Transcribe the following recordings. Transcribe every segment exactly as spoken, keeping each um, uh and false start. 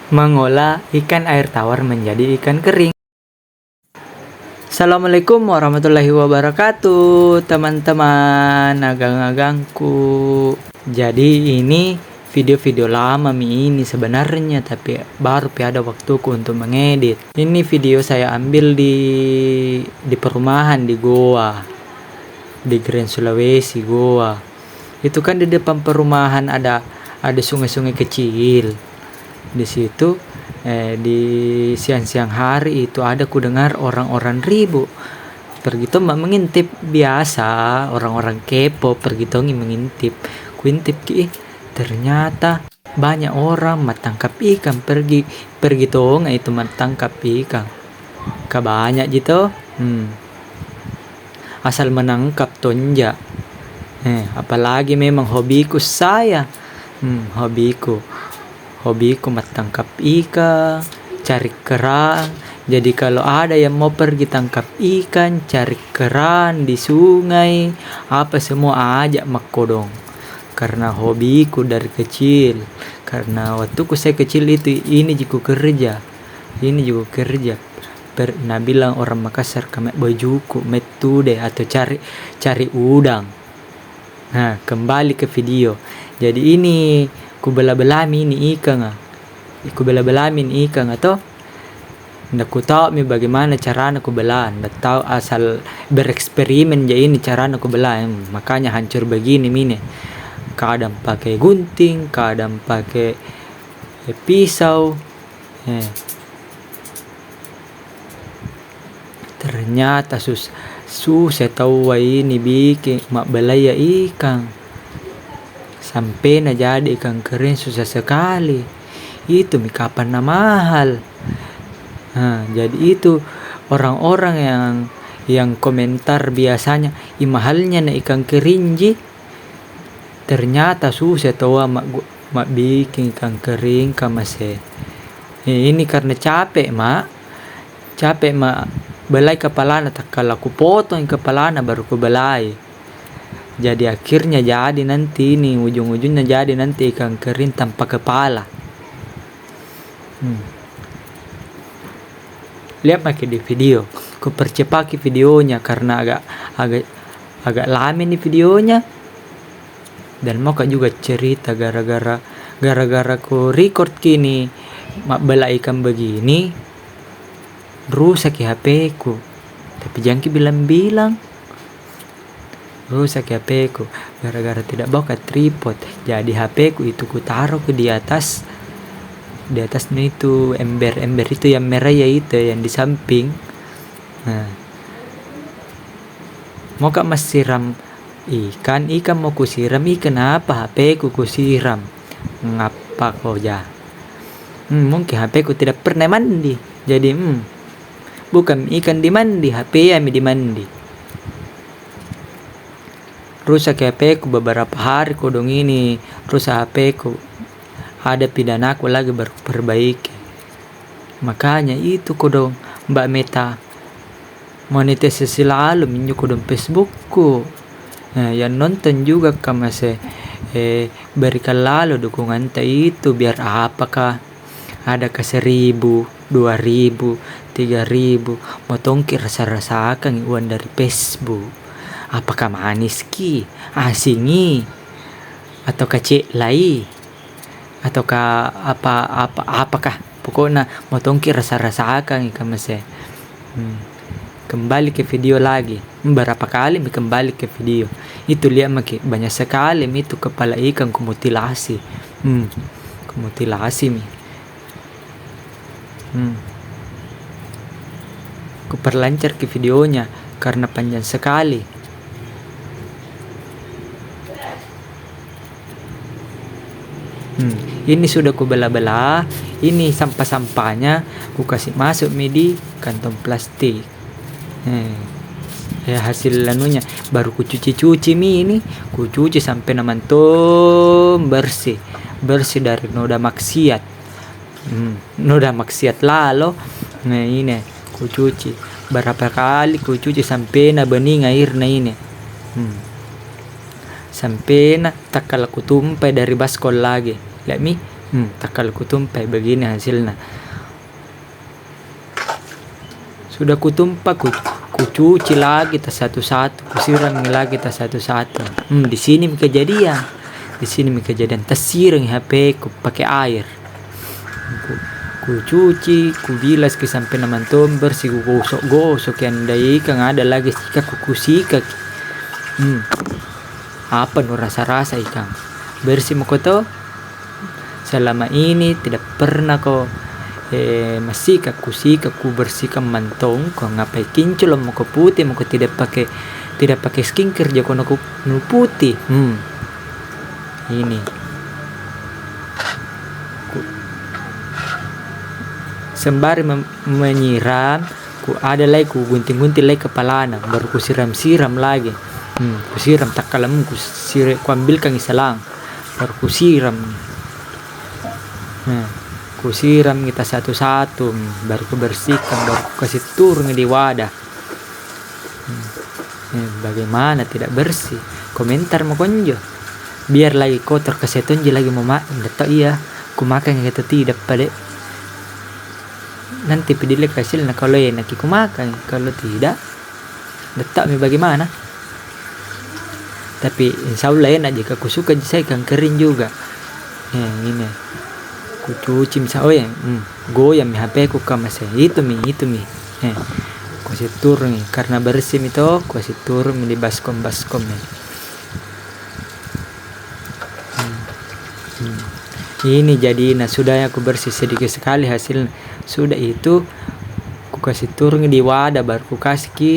Mengolah ikan air tawar menjadi ikan kering. Assalamualaikum warahmatullahi wabarakatuh, teman-teman agang-agangku. Jadi, ini video-video lama mi ini sebenarnya, tapi baru pi ada waktuku untuk mengedit. Ini video saya ambil di, di perumahan di Gowa, di Grand Sulawesi, Gowa. Itu kan di depan perumahan ada, ada sungai-sungai kecil. Di situ, eh, di siang-siang hari itu ada kudengar orang-orang ribut. Pergi tong ma mengintip, biasa orang-orang kepo, pergi tongi mengintip. Kuintip ki, ih, ternyata banyak orang ma tangkap ikan, pergi, pergi tong itu ma tangkap ikan. Ka banyak ji toh. Hmm. Asal menangkap tonja. Eh, apalagi memang hobiku saya. Hmm, hobiku. Hobiku matangkap ikan, cari kerang. Jadi, kalau ada yang mau pergi tangkap ikan, cari kerang di sungai, apa semua ajak ma kodong. Karena hobiku dari kecil. Karena waktuku saya kecil itu, ini ji ku kerja. Ini ji ku kerja. Per-, nabilang orang Makassar ka mek bajuku, mek tude atau cari, cari udang. Nah, kembali ke video. Jadi ini kubela-bela mi ini ikan, ah. Kubela-bela mi ini ikan, ah, toh. Nda kutau mi bagaimana carana kubela, nda tau, asal bereksperimen ja ini carana kubela. Hmm, makanya hancur begini mi ini. Kadang pakai gunting, kadang pakai, eh, pisau. Eh. Ternyata sus-, susah taua ini bikin, mabbelai ikan. Sampai na jadi ikan kering susah sekali. Itu mi kapan na mahal. Nah, jadi itu orang-orang yang, yang komentar biasanya, "Ih, mahalnya na ikan kering ji." Ternyata susah toh, ah, mak gu-, mak bikin ikan kering ka mase. Eh, ini karena capek, mak. Capek, mak. Belai kepalana, takkala kupotong kepalana, baru kubelai. Jadi akhirnya jadi nanti ini, ujung-ujungnya jadi nanti ikan kering tanpa kepala. Hmm. Lihat maki di video. Ku percepaki videonya karena agak, agak, agak lama ini videonya. Dan mau ka juga cerita gara-gara, gara-gara ku record kini, mabbela ikan begini, rusak ki H P ku. Tapi jangki bilang-bilang. Rusak H P ku gara-gara tidak bawa tripod. Jadi H P ku itu ku taruh ke di atas, di atas itu ember-ember itu yang merah ya itu yang di samping. Nah. Mau ka masiram ikan, ikan mau ku siram, ikan apa H P ku ku siram. Ngapa ko ja? Hmm, mungkin H P ku tidak pernah mandi. Jadi, hmm, bukan ikan di mandi, H P ya mi di mandi. Rusak H P ku beberapa hari kodong ini, rusak H P ku. Ada pidanaku lagi baru perbaiki. Makanya itu kodong, Mbak Meta, monetisasi lalo minjo kodong Facebook ku. Eh, yang nonton juga ka mase, eh, berikan lalo dukunganta itu, biar apakah. Adakah seribu, dua ribu, tiga ribu, motongki rasa-rasakan uang dari Facebook. Apakah maniski, asingi, ataukah ceklai, ataukah apa, apa, apakah? Pokoknya motongki rasa-rasakan ka mase. Hmm. Kembali ke video lagi. Berapa kali mi kembali ke video. Itu lihat maki, banyak sekali mi itu kepala ikan kumutilasi. Hmm, kumutilasi mi. Hmm. Kuperlancar ki videonya karena panjang sekali. Hmm, ini sudah kubela-bela, ini sampah-sampahnya kukasih masuk mi di kantong plastik. Eh, ya, hasil anunya, baru kucuci-cuci mi ini, kucuci sampai na mantong bersih, bersih dari noda maksiat. Hmm, noda maksiat lalo. Nah, ini kucuci. Berapa kali kucuci sampai na bening airna ini. Hmm. Sampai na takkala kutumpai dari baskom lagi. Lihat mi. Hmm, takkala kutumpai begini hasilna. Sudah kutumpa, ku, kucuci lagi ta satu-satu, kusiram lagi ta satu-satu. Hmm, di sini mi kejadian. Di sini mi kejadian. Tasirang H P ku pakai air. Ku, kucuci, kubilas ki sampai na mantong bersih, kugosok-gosok ki, andai ikang ada lagi sikat, ku, kusikat ki. Hmm. Apa nu rasa-rasa ikang? Bersih mako to? Selama ini tidak pernah ko, eh, masikat, kusikat, kubersihkan mantong, ko ngapai kinclong mako, putih mako, tidak pakai, tidak pakai skincare jako nu putih. Hmm. Ini. Ku-, sembari mem-, menyiram, ku ada lai, kugunting-gunting lai kepalana, baru kusiram-siram lagi. Hmm, kusiram takkala, hmm, kusir-, kuambilkan selang, baru kusiram. Hmm, kusiram kita satu-satu, hmm, baru kubersihkan, baru kukasih turun di wadah. Hmm. Eh, bagaimana tidak bersih? Komentar mo konjo. Biar lagi kotor, kasih tonji lagi mau makan. Ndak tau iya, ku makan atau tidak pade. Nanti pidilek hasilna kalau enak ki ku makan, kalau tidak, ndak tau mi bagaimana. Tapi insya Allah enak jika ku suka ji saya ikan kering juga. Eh, ini. Ku cuci mi sa, oh ya, hmm. Goyang mi H P ku, kamase. Itu mi, itu mi. Eh, ku kasih turun mi. Karena bersih mi to, ku kasih turun mi di baskom-baskom mi. Hmm. Hmm. Ini jadi, nah, sudah ya, ku bersih sedikit sekali hasilnya. Sudah itu, ku kasih turun di wadah, baru ku kasih ki,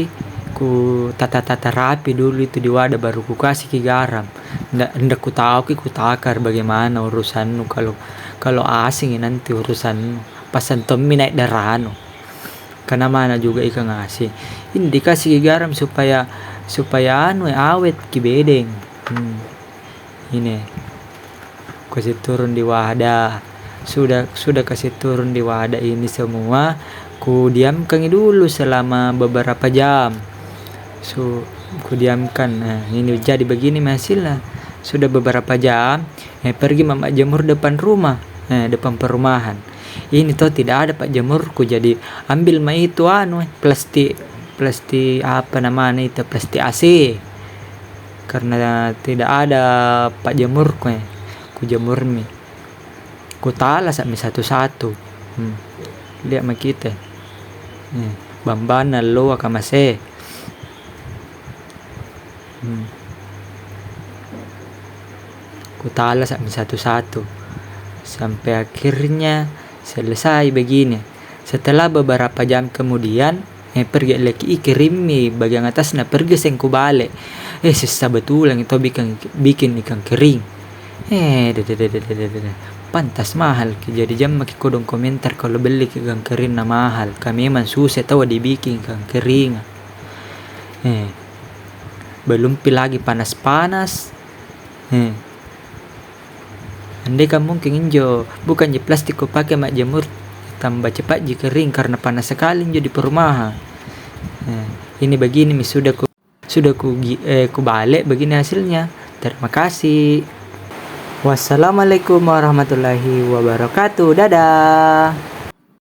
ku tata-tata rapi dulu itu di wadah, baru ku kasih ki garam. Ndak, ndak ku tau ki, ku takar bagaimana urusannu. Kalau, kalau asing nanti urusannu. Pasan tommi naik darahnu. Karena mana juga ikan asing. Ini dikasih ki garam supaya, supaya anu, awet ki bedeng. Hmm. Ini. Kasih turun di wadah. Sudah, sudah kasih turun di wadah ini semua, ku diamkan dulu selama beberapa jam. Su-, ku diamkan. Nah, ini jadi begini mi hasilnya. Sudah beberapa jam, eh, pergi ma majemur depan rumah, eh, depan perumahan. Ini toh tidak ada pajemurku, jadi ambil ma itu anu, eh, plastik, plastik apa namanya itu, plastik A C. Karena tidak ada pajemurku, eh, ku jemur mi. Ku talas mi satu-satu. Hmm. Lihat ma kita. Hmm. Bambana loa kamase. Hmm. Ku talas mi satu-satu. Sampai akhirnya selesai begini. Setelah beberapa jam kemudian, eh, pergi lagi, ih, kering mi bagian atasna, pergi seng ku bale. Eh, sessa betulan itu bikin, bikin ikan kering. Eh, deh, deh, deh. Pantas mahal ki. Jadi jammaki kodong komentar kalau beli ki ikan kering na mahal. Ka memang susah tawa dibikin ikan kering. Eh, belum pi lagi panas-panas. Eh. Andai kan mungkin injo, bukan ji plastik ku pakai majemur, tambah cepat ji kering karena panas sekali injo di perumahan. Eh, ini begini mi sudah ku, sudah ku gi-, eh, ku bale, begini hasilnya. Terima kasih. Wassalamualaikum warahmatullahi wabarakatuh. Dadah.